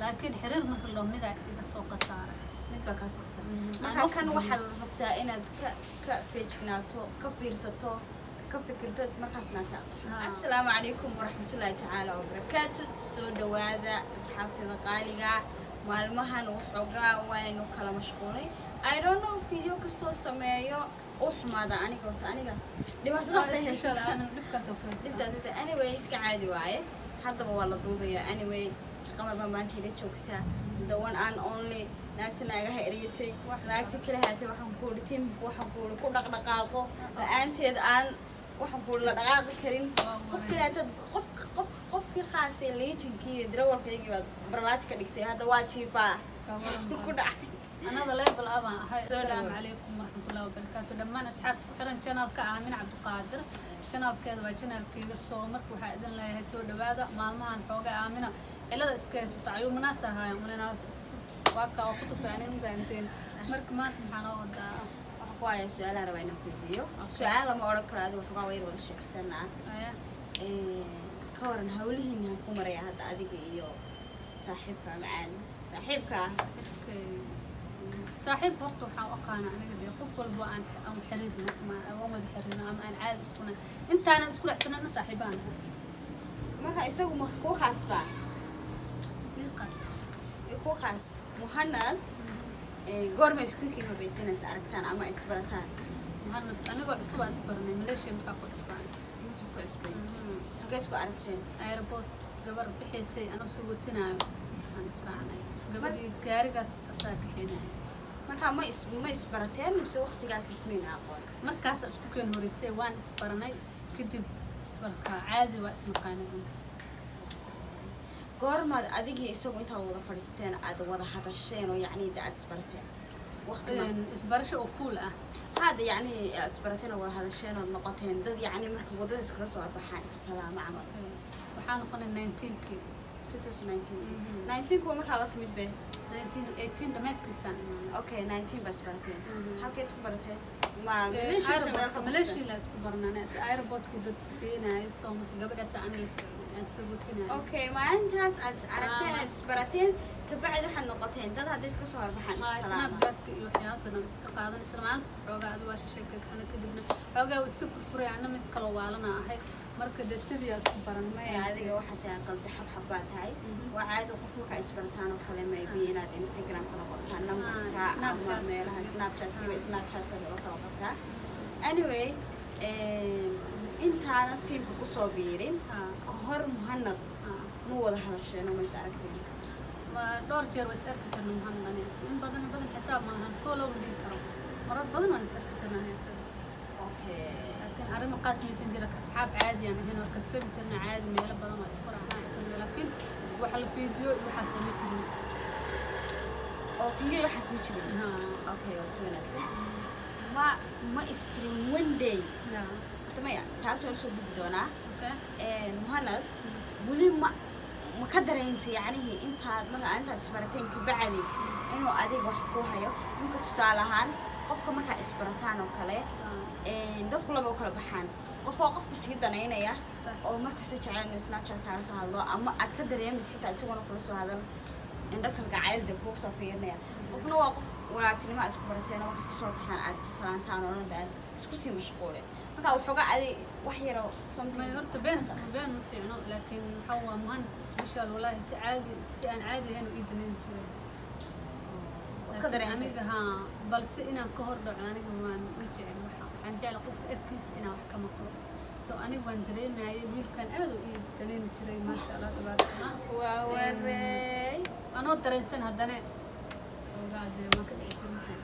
Laakiin xiriir marka loo midaa iga soo qasaaray. Mid baa kaa soo qasaaray. Marka kan waxaad rabtaa inaad ka feejignaato, ka fiirsato, ka fikirto markaasna ta. Assalaamu calaykum waraxmatullaahi tacaala wabarakaatu. Soo dhawaada, asxaabteeda qaaliga. Maalmahan waxoogaa waynu kala mashquulay. I don't know, video kastoo sameeyo u xumaada. Aniga horta aniga dhibaatadaasay haysataa. Dhibkaas oo kale. Dhibtaas haysta. Anyway, iska caadi waaye, haddaba waa la duubayaa. Anyway, Qamar baa maanta ila joogtaa, the one and only naagta naagaha eryatay, naagta kala haatay. Waxaan ku uri tiimka, waxaan ku uri ku dhaqdhaqaaqo, la-aanteed aan waxaan ku uri la dhaqaaqi karin. Qof kale hataad qof qofkii khaasee leejinkii iyo darawalkaygii baad barlaati ka dhigtay. Hadda waa jiifaa ku dhacay. Another level ah baan ahay. Soo Assalaamu dhawow. calaykum waraxmatullahi wabarakaatu dhammaan asxaabta ku xiran channelka Aamin Cabdiqaadir. Channelkeeda waa channelkeyga. Soo marka waxaa idin leeyahay soo dhawaada. Maalmahan xoogaa Aamina cilada iska haysato ayuu munaas ahaay umalena, waa kaa oo ku tufaanin fahanteen. Marka maanta maxaa noo wadaa? Waxaan ku hayaa su-aalaan rabaa inaan ku weydiiyo. Su-aal lama odhan karo, adiga waxoogaa wayar wada sheekaysanaa. Aya. Ka waran hawlihiina ku maraya hadda, adiga iyo saaxiibka macaan, saaxiibka? Okay. Saaxiib horta waxaan u aqaana aniga dee qof walbo aan xiriirno ama aan wada xiriirno ama aan caadi iskuna intaanan isku dhexsanana saaxiibaan ahay. Marka isagu ma kuu khaas baa? Ii qas. Kuu khaas Muhanad. Goorma iskuulkiin horreysanaysa aragtaan ama isbarataan? Muhanad anigoo cusub aan isbaranay Malaysia markaa ku cusbaan. Markaa ku cusbay? Halkee isku aragteen? Airport, gabar bixaysay anoo sugotinaayo aan israacnay. Gabadhii gaarigaas asaa kaxeynaya. Markaa ma isbarateen mise waqtigaas ismayna aqoon? Markaas isku keen horeysay waan isbaranay, kadib marka caadi waa isnaqaanay. Goormaad adigii isagu intaad wada fadhiisateen, aad wada hadasheen oo yacni de aad isbarateen waqti ma? Isbarasho oo full ah? Hadda yacni aad isbarateen oo wada hadasheen ood noqoteen dad yacni marka waddada iskaga soo baxaan isa salaamo camal. Waxaa noqonay 19-kii. 2019, 19 kuwa markaa la timid be? 19, 18 dhammaadkiisaan imaanay. Okay, 19 baa isbarateen. Halkeed isku barateen? Ma Malaysia mise meel ka baxsan? Malaysia la isku barnay, airportkii dad keenayay. Soo marka gabadhaas ani la socday aan sagotinayay. Okay, maalintaas aad is aragteen, aad isbarateen, kabacdi waxaad noqoteen dad hadday iska soo horbaxaan isa salaama. Snapchatka iyo waxyaabahasna iska qaadan isla maalintaas. Xoogaa adi waa sheekeysana, kadibna xoogaa waa iska furfuray. Ana mid kaloo waalana ahay, marka dee sidii aa isku baran. Maya, adiga waxaa tahay qalbi xabxab baa tahay. Waa caadi qof markaa isbarataan oo kale maybe inaad Instagram kala qortaan numberka ama Snapchat. meelaha Snapchat, siba Snapchat loo kala qortaa. Anyway, intaana tiimka kusoo biirin ka hor Muhanad ma wada hadasheeno, ma is aragteen? Waa dhowr jeer waa is arki jirnay Muhanad aniga, in badan badan, xisaab maahan, koolow ma dhihi karo, marar badan waan is arki jirnay aniga isaga. Laakiin arrimo qaas maysan jira, asxaab caadi aan ahayn, waa kaftami jirnay caadi, meelo badan waa isku raacnaa jirnay, laakiin wax la fiidiyo iyo waxaas ma jirin. Oo fiidiyo waxaas ma jirin? Okay, waa si wanaagsan. Ma istirin one day? Horta maya, taas waan usoo gudbi doonaa. Muhanad weli ma ka dareentay yacnihii intaad marka intaad isbarateen kabacdi inuu adiga wax ku hayo? Imka tusaale ahaan qofka markaa isbarataan oo kale, dadku laba u kala baxaan: qof waa qofku sii danaynaya oo markasta jecel inuu Snapchat kaala soo hadlo ama aad ka dareemayso xitaa isagoona kula soo hadal indho kalgacayl dee kuu soo fiirinaya. Qofna waa qof walaaltinimo aad isku barateen oo markaas kasoo baxaan aad salaantaan oo dhan aad isku sii mashquuleen. Marka waxoogaa adi wax yaroo something. May, horta been been ma fiicno, laakiin waxaa waa Muhanad special walaahi, si caadi si aan caadi ahayn u ii danayn jiray. Waad ka Laakiin dareentay? Aniga haa, balse inaan ka hor dhaco aniga waan ma jecel. Waxaan jecel qofka afkiisa inaan wax ka maqlo. So aniga waan dareemayay wiilkan aad u ii danayn jiray, maasha Allah, tabaaraka Allah. Waa wareey. Anoo dareensan haddana xoogaa dee waan ka dhici jiray waxaan.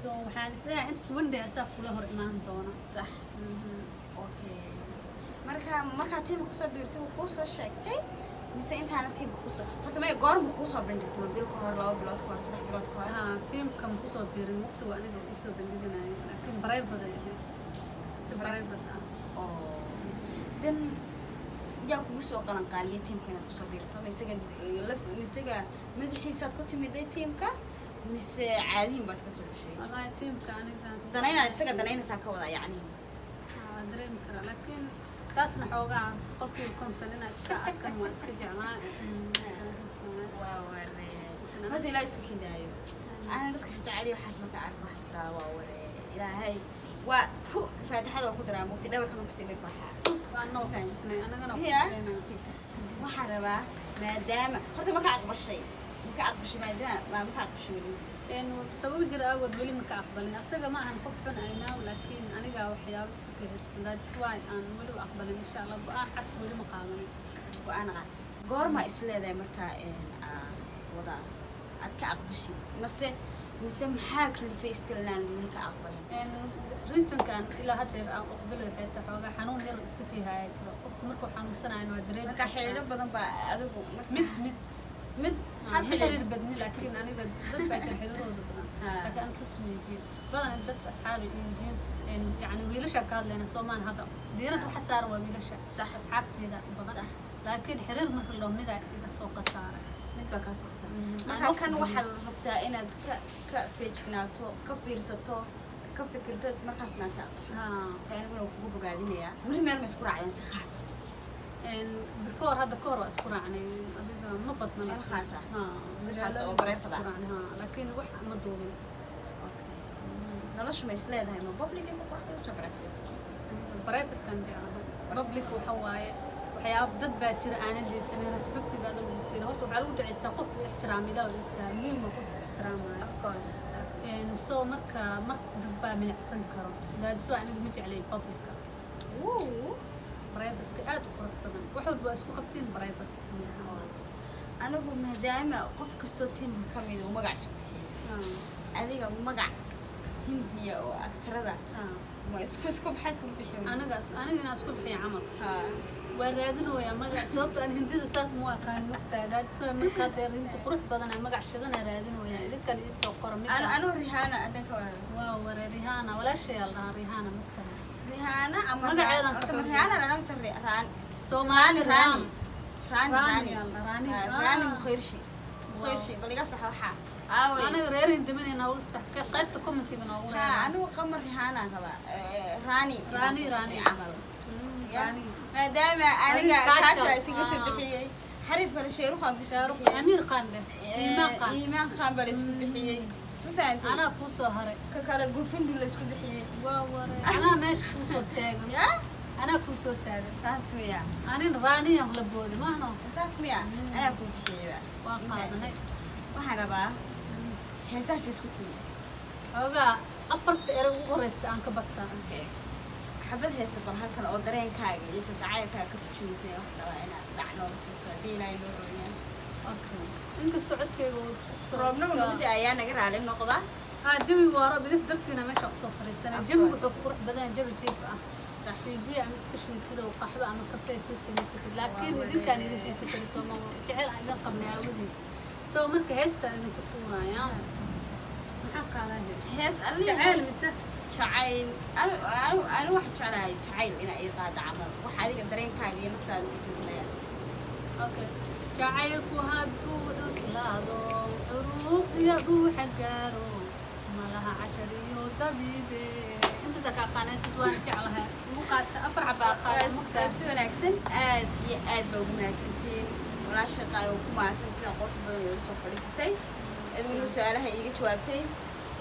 So waxaan isleeyahay intas one day asaa kula hor imaan doona. Sax. Okay, marka markaa tiimka kusoo biirtay wuu kuu soo sheegtay mise intaana tiimka kusoo, horta maya, goorma kuusoo bandhigtay? Ma bil ka hor, 2 bilood ka hor, 3 bilood ka hor? Haa, tiimka ma kusoo biirin waqtigu aniga uu isoo bandhiganayo, laakiin private ay ahayd, si private ah. Oo dan yaa kugu soo qalan qaaliyay tiimka inaad kusoo biirto? Ma isaga ma isaga madaxiisaad ku timiday tiimka mise caadihin baa iska soo gashay? Wallaahi tiimka aniga Danaynaad isaga danaynaysaa ka wada yacni. Waa dareemi karaa, laakiin taasna xoogaa 50% inaad iska arkan waa iska jeclaa. Waa Horta Ilaahay isku hidaayo. Ana dadka isjecel iyo waxaas marka arko, waxaas iraa waa waree Ilaahay waa pu faatixada waa ku daraa mugti dhabarka marka sii dhirbaxaa. Waa noo fahamsanay anagana. Ya. Waxaan rabaa, maadaama horta maka aqbashay, maka aqbashay, maadaama ma maka aqbashay weli? Sabab jira awgood weli maka aqbalin. Asaga ma ahan qof xun, I know, laakiin aniga waxyaabo iska kahaysan. That's why aan weli u aqbalin. Insha Allah go-aan cad weli ma qaadanin. Go-aan qaad. Goorma is leedahay markaa aa wada aad ka aqbashid, mase maxaa kalifay istilaan weli ka aqbalin? Reasonkan ilaa haddeer aan aqbali waxay tahay xoogaa xanuun yar oo iska kiihaaya jiro. Qofku markuu xanuunsanayo waa dareemi Marka kartaa. Xiriiro badan baa adigu marka Mid mid. Mid hal ma xiriir. Xiriir badni, laakiin aniga dad baa jira xiriirooda badan, laakiin aan isku yihiin badan dadka asxaabi ay yihiin. Yani wiilasha ka hadlayna Soomaan hadda diirad waxa saaran waa wiilasha. Asxaabteeda badan, laakiin xiriir marka loo midaa iga soo qasaaray. Mid baa kaa soo qasaaray. Marka Aan kan waqti waxaa la rabtaa inaad ka feejignaato, ka fiirsato, ka fikirto, markaasna aad ka aqbasho. Marka aniguna waan kugu bogaadinayaa. Weli meel ma isku raacdeen si khaasa? Before hadda ka hor waa isku raacnay, adiga ma badna. Meel Laakiin. khaas ah? Ha, Si khaas ah oo magaalada private ah? isku raacnay, ha, laakiin wax ma duubin. Okay. Noloshu ma is leedahay ma public ay ku qurux badan tahay private? Private-kan jeclahay. Public waxa waaye waxyaabo dad baa jira aanan jeedsanin respectiga ada lagu siina. Horta waxaa lagu duceystaa qof uu ixtiraam Ilaah uu isaa muhiim waa qofku ixtiraamayo. Of course. So marka mar dad baa milicsan karo. Sidaas waa aniga ma jeclay publica. Wuu. Private-ka aad u qurux badan, wax walba waa isku qabtiin private. Anigu maadaama qof kastoo teamka ka mid uu magac isku bixiyey, adiga magac Hindiya oo actorada ma isku maxaa isku bixiyey? Aniga inaan isku bixiyo camal Ha. Waa raadinayaa magac, sababto aan Hindida saas ma aqaan mogtahay. That's why markaa dee hinti qurux badan aan magac shidana raadinayaa. Idinkan iisoo qoro Anu midka. Anu Rihanna adan ka wada. Waa ware Rihanna, walaashayaa la dhahaa Rihanna mogtahay. Rihanna ama Magaceedan horta ka ma xoog. Rihanna la mise Raan Soomaali. Rani Rani. Rani. Rani. Yaa la dhahaa, Rani. Ah, Rani. Ah. Mukherjee, Mukherjee, bal iga sax waxa aaway. Aniga reer Hindi noogu sax, qaybta commentiga noogu Ha. reeba. Anigu qamar Rihanna rabaa. Rani. Rani, Rani. Camal. Ya. Rani. Maadaama aniga Adiga kaasha Kajal. isaga soo bixiyey, xariif kale Sheerukhan bis Shaarukh, bixiyey. Amiir Khan dheh, Iimaan Khan. Iimaan Khan baa la isku bixiyey, ma fahantay? Anaa kuu soo haray. Ka kale Gufindu la isku bixiyey. Waa ware, anaa meesha kuu soo taagan. Ya. Anaa kuu soo taagan. Saas miya? Anin Raaniya la boodi maahno. Saas miya? Anaa kuu bixiyeyba. Waa qaadanay. Waxaan rabaa heesahaas isku tiimi. Xoogaa afarta erey ugu horeysa aan ka bartaa. Okay. Xabad heesa bal halkan oo dareenkaaga iyo jacaylkaaga ka turjumaysa waxaan rabaa inaad dhac nooga siiso haddii Ilaahay noo rooyaan. Okay, inkastoo codkayga uu Roobna uu nagu da-ayaa, naga raali noqda. Ha, jawi waa roob, idinka dartiina meesha kusoo fadhiisanay. Of Jawi course. wuxuu ku qurux badan yahay jawi jiif ah. TV ama iska shinkida oo qaxwo ama kafee soo samaysatid, laakiin Waa idinkaan wadee. Idin jiifi kari sooma jecel aan idin qabnay aawadeed. So marka heestaan idinku tuuraya, maxaa qaadaa? Hees alli. Jacayl mise? Jacayl. Anu waxaan jeclahay jacayl inaa ii qaado camal, wax adiga dareenkaaga iyo naftaada ku turjumaya. Okay. Jacaylku hadduu cuslaado, curuuqdiya ruuxa gaaro, malaha cashar iyo dabiibe. Intaasa ka aqaanaysid, waan jeclahay ugu qaata afar cabaa qaada mugtaa. Si wanaagsan, aad iyo aad baa ugu mahadsantihiin. Walaasha qaar oo ku mahadsan sida qurux badan iga soo fadhiisatay, cid weliba su-aalaha iiga jawaabtay.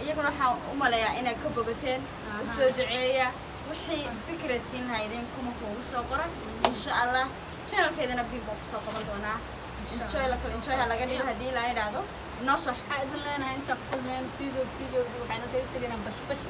Iyaguna waxaan u maleeyaa inaad ka bogateen. U soo duceeya. Wixii fikrad siin lahaydeen kuma kuugu soo qora. Insha Allah channelkeedana bin baan kusoo qaban doonaa. Enjoy la kale, enjoy ha laga dhigo haddii la idhaahdo inoo sox. Waxaa idin leenahay intaa kulmeen video videogi waxayna kaga tegaynaa bashbash.